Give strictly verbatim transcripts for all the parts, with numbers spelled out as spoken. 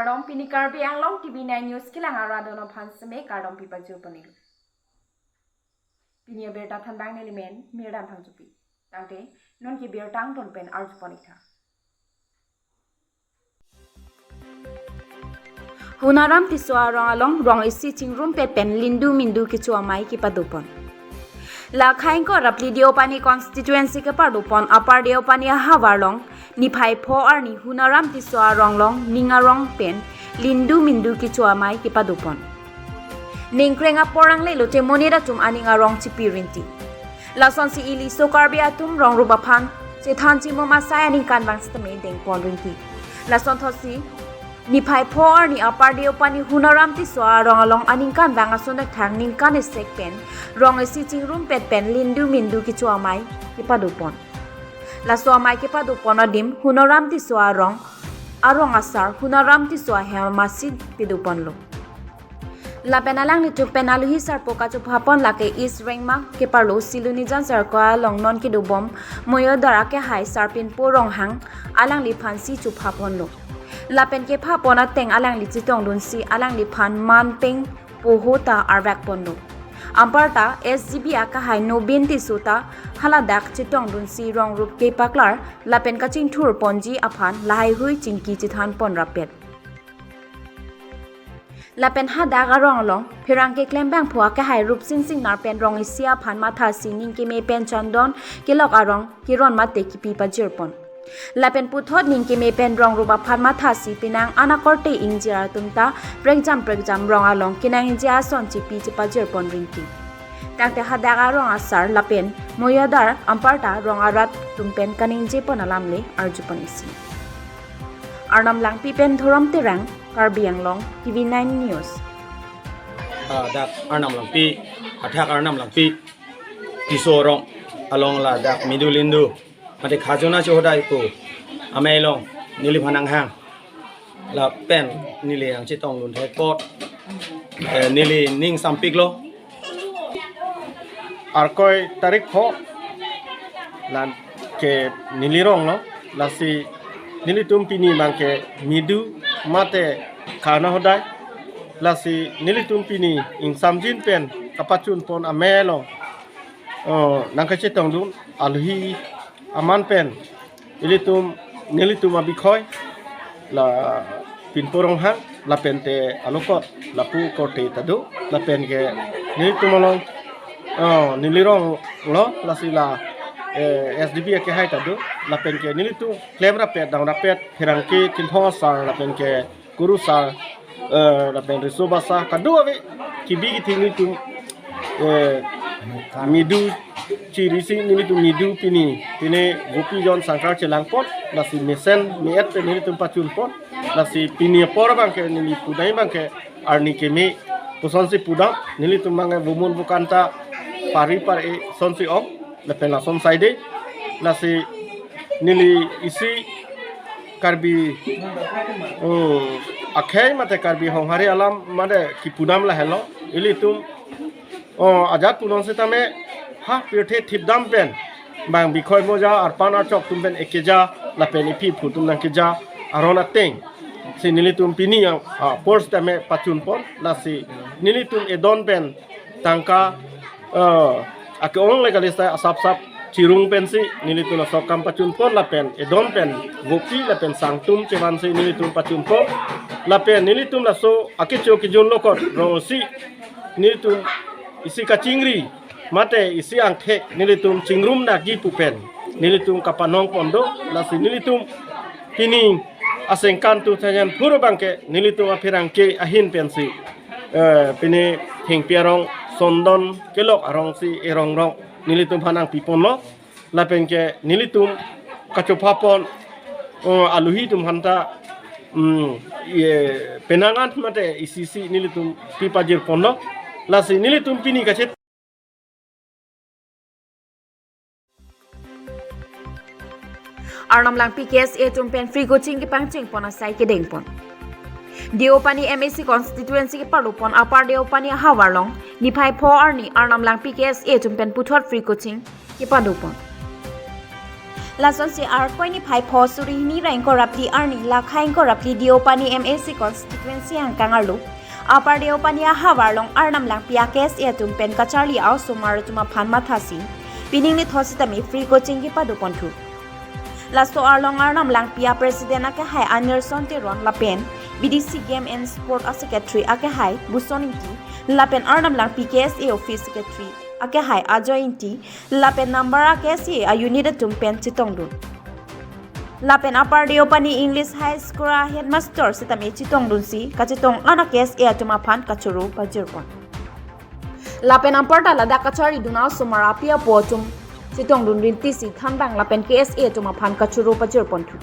Kardom, pini Karbi Anglong T V nine News kelang arat atum aphan seme kardom pipajir pon-iklo. Pini abirta thanbang nelimen Mirdam Phangchopi. Tangte non ke birta angton pen arju pon-iktha. Hunaram Tisso arong along rong isi chingrumpet pen lindu mindu kecho amei kepadopon. La Khangkor Rapli Deopani constituency kepadopon Upper Deopani ahavar along niphai pho arni Hunaram Tisso arong along ning arong pen lindu mindu kecho amei kepadopon. Ningkreng apor angle lote monit atum aning arong chipi rinti. Lasonsi ili so Karbi atum rong rup aphan chethan chimum asai aningkanvang sitame dengpon rinti. Lason thotsi niphai pho arni Upper Deopani Hunaram Tisso arong along aningkanvang ason thang ningkan isi pen rong isi chingrumpet pen lindu mindu kecho amei kepadopon. Laso amei kepadopon adim Hunaram Tisso arong, arong asar Hunaram Tisso ahem amatsi pedoponlo. Lapen alanglitum pen aluhi sarpo kachopha pon lake East Rengma keparlo Silonijan Circle along non kedobom Moyodar akehai Sarpinpo Ronghang alangliphan si chopha ponlo. Lapen kepha pon ateng alangli chetongdunsi alangliphan manpeng poho ta arvak ponlo. Anparta S G B akehai Nobin Tisso ta haladak chetongdunsi rong rup kepaklar lapen kachingthur ponji aphan lahaihui chingki chethan pon rapet. Lapen hadak arong along pherangke klembangphu akehai Rupsing Singnar pen rong isi aphan mathasi ning keme pen chandon kelok arong keron mate kepi pajir pon. Lapen puthot ning keme pen rong rup aphan mathasi penang anakorte ingjir atum ta prekjam prekjam rong along kenangji ason chipi chepajir pon rinti. Tangte hadak arong asar lapen Moyodar anparta rong arat atum pen kaningje pon alam le arju pon-ikji. Arnam Langpi pen Dhorom Terang, Karbi Anglong, T V nine News. Ah, dak Arnam Langpi, athak Arnam Langpi, Tisso arong along ladak midu lindu mate khajona chohodai pu amei along neliphan nanghang. Lapen neli nangchetongdun thek apot, eh, neli ning sampiklo. Arkoi tarik pho, la ke neli ronglo, lasi nelitum pini abangke midu mate khajona chodai, lasi nelitum pini ingsamjin pen kapachun pon amei along, oh, nangkachetongdun aluhi aman pen ilitum, nelitum abikhoi la Pinpo Ronghang, lapen te alokot lapu korte ta do, lapen ke nelitum along, oh, neli ronglo, lasi la, eh, S D B akehai ta do, lapen ke nelitum klem rapet dang rapet pherangke Chinthong asar lapen ke Kuru asar, eh, lapen riso basa kadokave kebi kething nelitum, eh, midu chirisi nelitum midu pini, pini Gopi John Sangkar chelang pon, lasi mesen me-et pen nelitum pachun pon, lasi pini apor abangke neli pudam abangke arni keme pusonsi pudam, nelitum abangke bumun bukan ta pari pari sonsi ong, lapen lason saide, lasi neli isi Karbi, oh, akhei mate Karbi Honghari alam mate kipudam lahelo. Ilitum, oh, ajat punon setame ha pirthe thipdam pen bang bikhoi moja arpan archok atum pen ekeja lapen iphi phu atum nangkeja aron ateng si nelitum pini a, a, apor setame pachun pon, lasi nelitum edon pen tangka, eh, ake-ong le kali sa asap sap chirung pensi nelitum laso akam pachun pon lapen edon pen Gopi lapen Sangtum chevansi nelitum pachun pon, lapen nelitum laso akecho kejun alokot rong isi nelitum isi kachingri mate isi angthek nelitum chingrum nagi pu pen nelitum kapanong pon do, lasi nelitum pini asengkan tu thajan phur abangke nelitum apherangke ahin pensi, eh, pini thengpi arong sondon kelok arong si erong rong nelitum aphan nangpi ponlo, lapen ke nelitum kachopha pon, eh, aluhi atum aphanta, mm, ye penang an mate isi isi nelitum pipajir ponlo, lasi nelitum pini kachet Arnam Langpi K S A atum pen free coaching kepangcheng pon asai kedeng pon. Deopani M A C constituency keparlo pon Upper Deopani ahavar along niphai pho arni Arnam Langpi K S A atum pen puthot free coaching kepado pon. Lasonsi Arkoi niphai pho suri hini ra ingkoi ra phli arni Lakha ingkoi ra phli Deopani M A C constituency angkang arlo Upper Deopani ahavar along Arnam Langpi a-K S A atum pen kacharli a-osomar atum aphan mathasi pining nithot sitame free coaching kepado ponthu. Laso arlo along Arnam Langpi a-president akehai Anirson Teron lapen B D C Game and Sport a-secretary akehai Buson Ingti lapen Arnam Langpi K S A office secretary akehai Ajoy Ingti lapen number a-K S A a-unit atum pen chetongdun. Lapen Upper Deopani English High School a-headmaster sitame chetongdunsi kachetong an a-K S A atum aphan kachoro pajirpon. Lapen anparta ladak kacharlidun a-osomar api apo atum chetongdun rintisi thanbang lapen K S A atum aphan kachoro pajirponthu.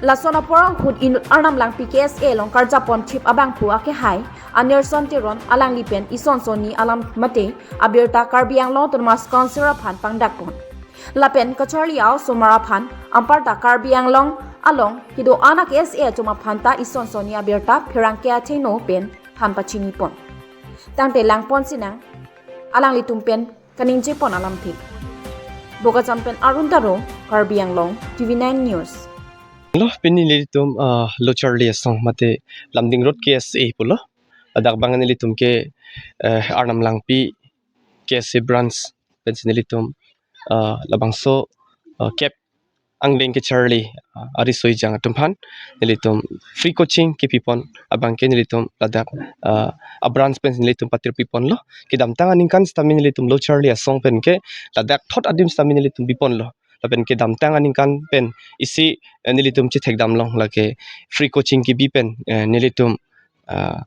Lason apor ahut inut Arnam Langpi K S A along karjapon thip abangphu akehai Anirson Teron alangli pen ison sonni alam mate abirta Karbi Anglong Autonomous Council aphan pangdakpon. Lapen kacharli a-osomar aphan anparta Karbi Anglong along kedo an a-K S A atum aphanta ison sonni abirta pherangke athengno pen than pachinipon. Tangte langpon sinang alanglitum pen kaningjepon alamthe. Bokajan pen Arun Taro, Karbi Anglong, T V nine News. Lo, pini nelitum, ah, Locharli Asong mate Lumding Road K S A pulo. Ladak abang nelitum ke, eh, Arnam Langpi K S A branch pensi nelitum, ah, labangso, ah, kep angdeng kacharli, ah, ariso ejang atum aphan nelitum free coaching kepipon abangke nelitum ladak, ah, a-branch pensi nelitum patirpiponlo. Kedamtang aningkan sitame nelitum Locharli Asong penke ladak thot adim sitame nelitum biponlo. Lapen kedamtang aningkan pen isi, eh, nelitum chethekdamlong lake free coaching kebi pen, eh, nelitum, ah,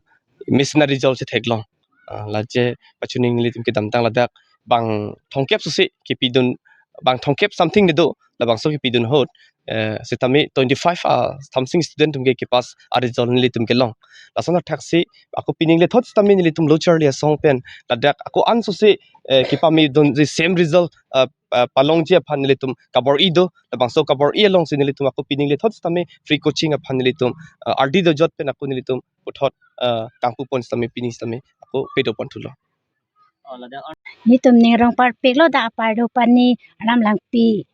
mesen a-result chetheklong. Ah, laje pachuning nelitum kedamtang ladak bang thomkep susi kepidun, bang thomkep something nedo, labangso kepidun ahut, eh, sitame twenty-five a-something student atum ke kepass a-result nelitum kelong. Lason athaksi ako pining lethot sitame nelitum Locharli Asong pen ladak ako an susi, eh, kepamedunji same result, ah, ah, palongji aphan nelitum kabor-i do, labangso kabor-i alongsi nelitum ako pining lethot sitame free coaching aphan nelitum, ah, ardi dojot pen ako nelitum puthot, ah, kangpupon sitame pini sitame ako pedoponthulo. Netum ning arong parpiklo, dak Upper Deopani Arnam Langpi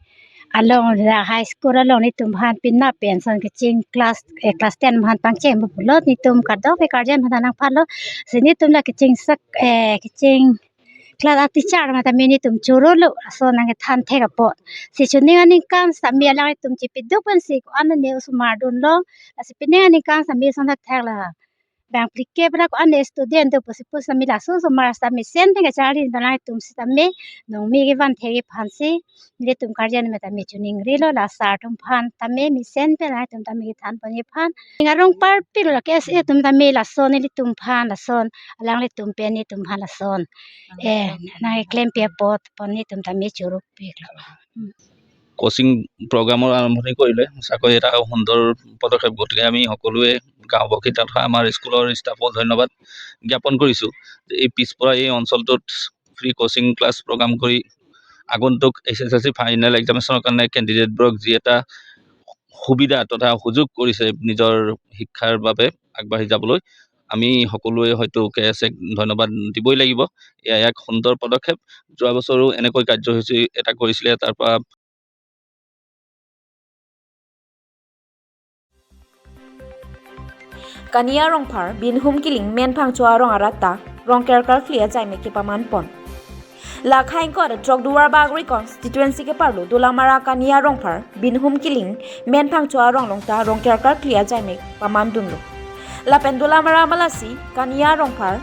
along, dak high school along netum aphan pina pen ason kecheng class, eh, class ten aphan pangcheng pulo, netum kadokave karjan aphan nangphanlo. Si netum la kecheng sak, eh, kecheng class a-teacher matame netum chorolo, ason nangkethan thek apot. Si chuning aningkan sitame alanglitum chepiduk pensi ko-an ne osomar dunlong, lasi pining aningkan sitame ason thekthek la bang phlikep ra ko-an student do pusi pusitame laso osomar sitame mesen pen kacharli pen alanglitum sitame nongmi kevan thek aphansi nelitum karjan matame chuningrilo, la sir atum aphan tame mesen pen alanglitum tame kethanpon aphan. Ning arong parpiklo, K S A atum tame lason nelitum aphan lason, alanglitum pen netum aphan lason, eh, nangkeklempi apotpon netum tame chorupiklo. Coaching প্ৰগ্ৰামৰ আৰম্ভণি কৰিলে সঁচাকৈ এটা সুন্দৰ পদক্ষেপ। গতিকে আমি সকলোৱে গাঁওবাসী তথা আমাৰ স্কুলৰ ষ্টাফো ধন্যবাদ জ্ঞাপন কৰিছোঁ যে এই পিছপৰা এই অঞ্চলটোত ফ্ৰী কচিং ক্লাছ প্ৰগ্ৰাম কৰি আগন্তুক এইচ এছ এল চি ফাইনেল এক্সামিনেশ্যনৰ কাৰণে কেণ্ডিডেটবোৰক যি এটা সুবিধা তথা সুযোগ কৰিছে নিজৰ শিক্ষাৰ বাবে আগবাঢ়ি যাবলৈ। আমি সকলোৱে হয়তো কে এছ এক ধন্যবাদ দিবই লাগিব। এয়া এক সুন্দৰ পদক্ষেপ। যোৱা বছৰো এনেকৈ কাৰ্যসূচী এটা কৰিছিলে, তাৰ পৰা Kania Rongphar, Binhum Kiling, Menphangcho arong arat ta Rongker karkli ajaimek kepamanpon. Lakha ingkoi ra throk Duar Bagori constituency keparlo Dolamara Kania Rongphar, Binhum Kiling, Menphangcho arong along ta Rongker karkli ajaimek pamandunlo. Lapen Dolamara Malasi, Kania Rongphar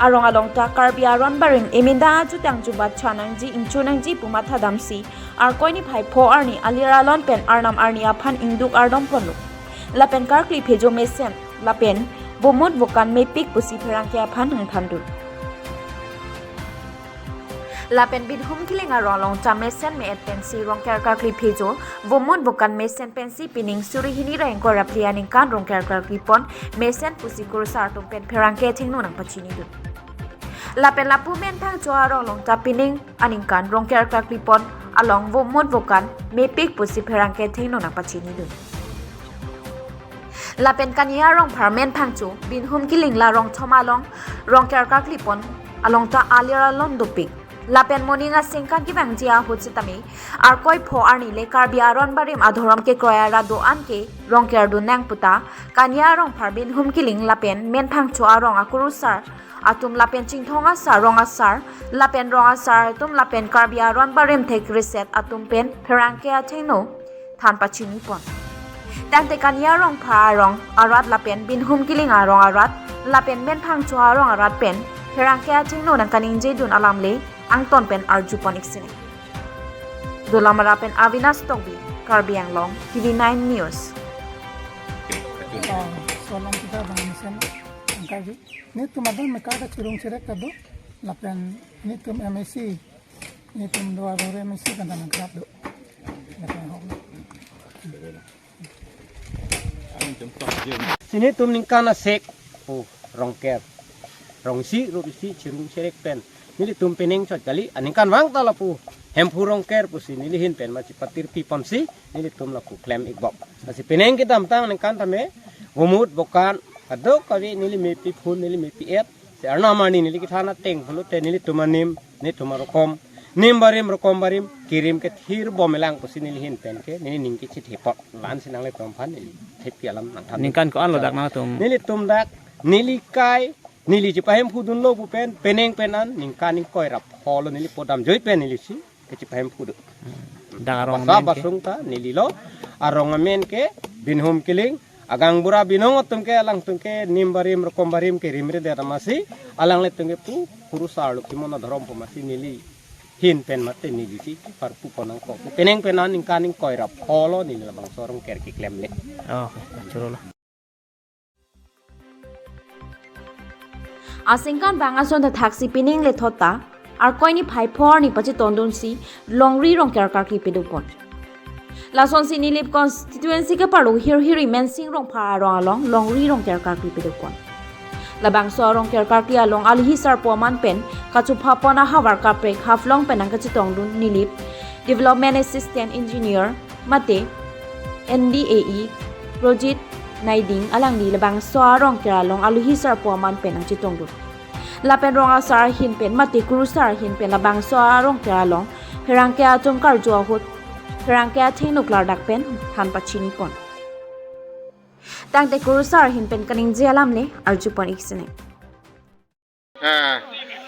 arong along ta Karbi aron barim emindang ajutang jubat cha nangji ingcho nangji pu mathadamsi Arkoi niphai pho arni alir alon pen Arnam arni aphan ingduk ardomponlo. Lapen karkli phejo mesen lapen vomut vokan mepik pusi pherangke aphan nangthandun. Lapen Binhum Kiling arong along ta mesen me-et pensi Rongker karkli phejo, vomut vokan mesen pensi pining suri hini ra ingkoi ra phli aningkan Rongker karklipon mesen pusi kurusar atum pen pherangke athengno nangpachinidun. Lapen lapu Menphangcho arong along ta pining aningkan Rongker karklipon along vomut vokan mepik pusi pherangke athengno nangpachinidun. Lapen Kania Rongphar, Menphangcho, Binhum Kiling la rong thom along Rongker karklipon along ta alir alon dopik. Lapen moning aningkan kevangji ahut sitame, Arkoi pho arni le Karbi aron barim adhorom kekroi arat do-an ke rongker dun nang puta, Kania Rongphar, Binhum Killing lapen Menphangcho arong akurusar atum lapen Chinthong asar, rong asar, lapen rong asar atum lapen Karbi aron barim thek reset atum pen pherangke athengno than pachini pon. Tangte Kania Rongphar arong arat lapen Binhum Killing arong arat lapen Menphangcho arong arat pen pherangke athengno nangkaningje dun alam le angton pen arju pon ik sini. Dolamara pen Avinash Tokbi, Karbi Anglong, T V nine News. Oh, so lang kita bang mesen angka ji. Nelitum abang meka kachirung cherek kado, lapen nelitum M A C, nelitum dua dore M A C kan tanang kerap do. Lapen hok. Si nelitum ningkan asek pu rongker, rongsi rup isi chirung cherek pen nelitum penang chot kali, aningkan vang ta lapu Hemphu rongker pusi neli ahin pen ma chipatir pi ponsi nelitum lapu klem ik bok. Lasi penang kedamtang aningkan tame bumut bokan kadokave neli mepi phun, neli mepi et, si arnam arni neli kethan ateng pulote nelitum anim, nelitum arokom, nim barim rokom barim kerim kethir bom elang pusi neli ahin pen ke neli ning kechithepok. La-an si nanglitum aphan neli thepi alam nangthan. Ningkan ko-an lo dak nangtum? Nelitum dak, neli kai, neli chipahemphu dunlo pu pen, penang pen an ningkan ingkoi ra pho lo neli podam joi pen neli si kechipahemphu do. Dak arong basa amen ke? Basung ta neli lo, arong amen ke Binhum Killing, agang bura binong atum ke, alangtum ke nim barim rokom barim kerim redet amatsi, alanglitum ke pu kurusar lo kimon adhorom pu amatsi neli ahin pen mate neli si parpu ponang ko. Penang pen an ningkan ingkoi ra pho lo neli labangso rongker keklem le. Oh, choro lo. Aningkan bang ason ta thaksi pining le thot ta, Arkoi niphai pho arni pachetong dunsi longri rongker karkli pidun pon. Lasonsi Nilip constituency keparlo Hirhiri Mensing Rongphar arong along longri rongker karkli pidun pon. Labangso arongker karkli along alohi sarpo aman pen kachupha pon ahavar kaprek Haflong pen nangkachetong dun Nilip Development Assistant Engineer mate N D A E Projit Naiding alangli labangso arongker along alohi sarpo aman pen nangchetong dun. Lapen rong asar ahin pen mate kurusar ahin pen labangso arongker along pherangke atum karju ahut pherangke athengno klardak pen than pachini pon. Tangte kurusar ahin pen kaningje alam le arju pon ik sini. Eh,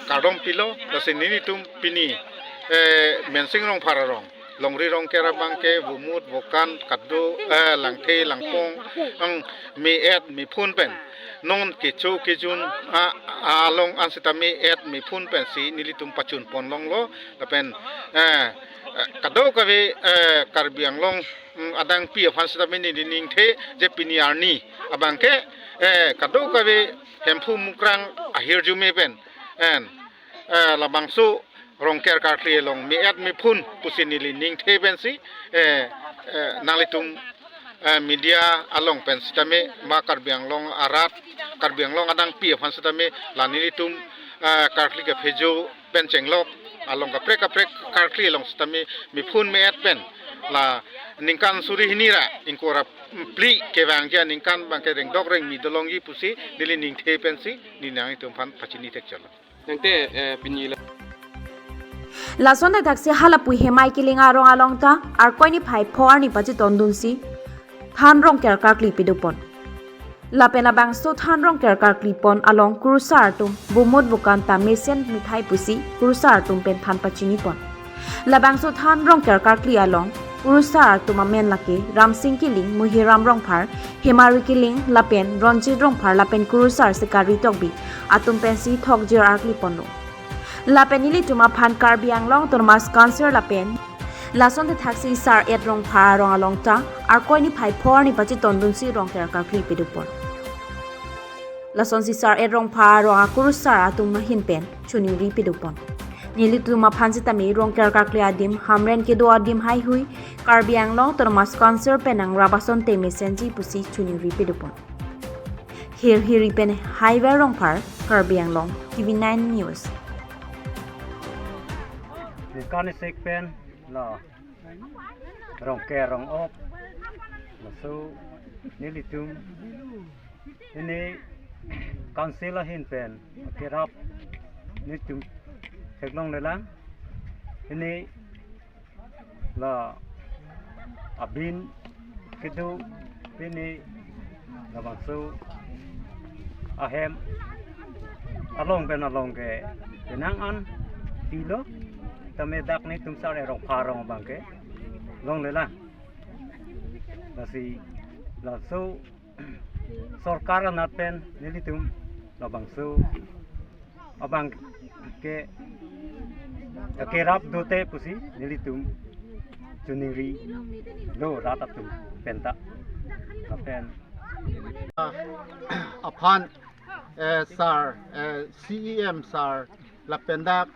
kardom pilo, lasi nelitum pini, eh, Mensing Rongphar arong longri rongker abang ke bumut bokan kado, eh, langthe langpong, ang me-et mephun pen non kecho kejun a, a along an sita me-et mephun pensi nelitum pachun pon longlo, lapen, eh, eh, kadokave, eh, Karbi Anglong, mm, adangpi aphan sitame neli ningthe je pini arni abang ke, eh, kadokave Hemphu Mukrang ahirjume pen, en, eh, labangso rongker karkli along me-et mephun pusi neli ningthe pensi, eh, eh, nanglitum, eh, media along pen sitame ma Karbi Anglong arat, Karbi Anglong adangpi aphan sitame la nelitum, eh, karkli kaphejo pen chenglok along kaprek kaprek karkli along sitame mephun me-et pen la ningkan suri hini ra ingkoi ra phli kevangji aningkan abang ke rengdok rengmi dolongji pusi neli ningthe pensi neli nanglitum aphan pachini thek chalo. Nangte, eh, pini la. Lason ta thaksi halapu Hemai Killing arong along ta Arkoi niphai pho arni pachetong dunsi than rongker karkli pidun pon. Lapen labangso than rongker karkli pon along kurusar atum bumut bokan ta mesen mithai pusi kurusar atum pen than pachini pon. Labangso than rongker karkli along kurusar atum amen lake Ramsing Killing, Muhiram Rongphar, Hemari Killing lapen Ronjit Rongphar lapen kurusar Sikari Tokbi atum pensi thokjir arkli ponlo. Lapen nelitum aphan Karbi Anglong Autonomous Council lapen lason ta thaksi Sar-et Rongphar arong along ta Arkoi niphai pho arni pachetong dunsi rongker karkli pidun pon. Lasonsi Sar-et Rongphar arong akurusar atum ahin pen choningri pidun pon. Nelitum aphan sitame rongker karkli adim, Hamren kedo adim haihui Karbi Anglong Autonomous Council pen nangrap asonte mesenji pusi choningri pidun pon. Hirhiri pen Haiver Rongphar, Karbi Anglong, T V nine News. Ningkan isik pen la rongker rong-op, laso nelitum pini council ahin pen kerap nelitum theklonglelang. Pini la abin kedo, pini labangso ahem along pen along ke penang an pilo, tame dak netum Sar-e Rongphar arong abang ke longlelang. Lasi laso sorkar anat pen nelitum labangso abang ke kerap dote pusi nelitum choningri lo rat atum penta. Lapen aphan, eh, Sar, eh, C E M Sar, lapen dak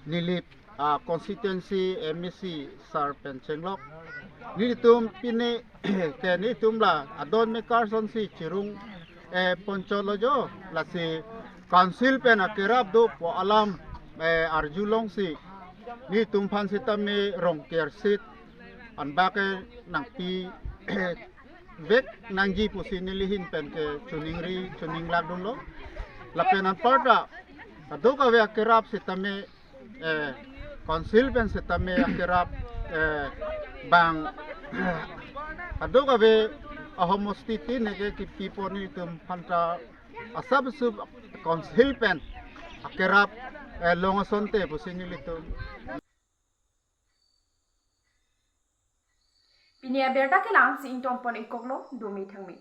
nilip, ah, constituency M A C Sar pen chenglok. Nelitum pini ke nelitum la adon mekar sonsi chirung, eh, ponchot lo jo, lasi council pen akerap dopo alam, eh, arjulongsi nelitum aphan sitame rong kersit anbak ke nangpi vek nangji pusi neli ahin pen ke choningri choninglak dunlo. Lapen anparta kadokave akerap sitame, eh, council pen sitame akerap, eh, bang kadokave ahomosti tin ke kipi pon nelitum aphanta asap sup council pen akerap, eh, long asonte pusi nelitum. Pini abirta kelang si ington pon ikoklo, dumi thangmi.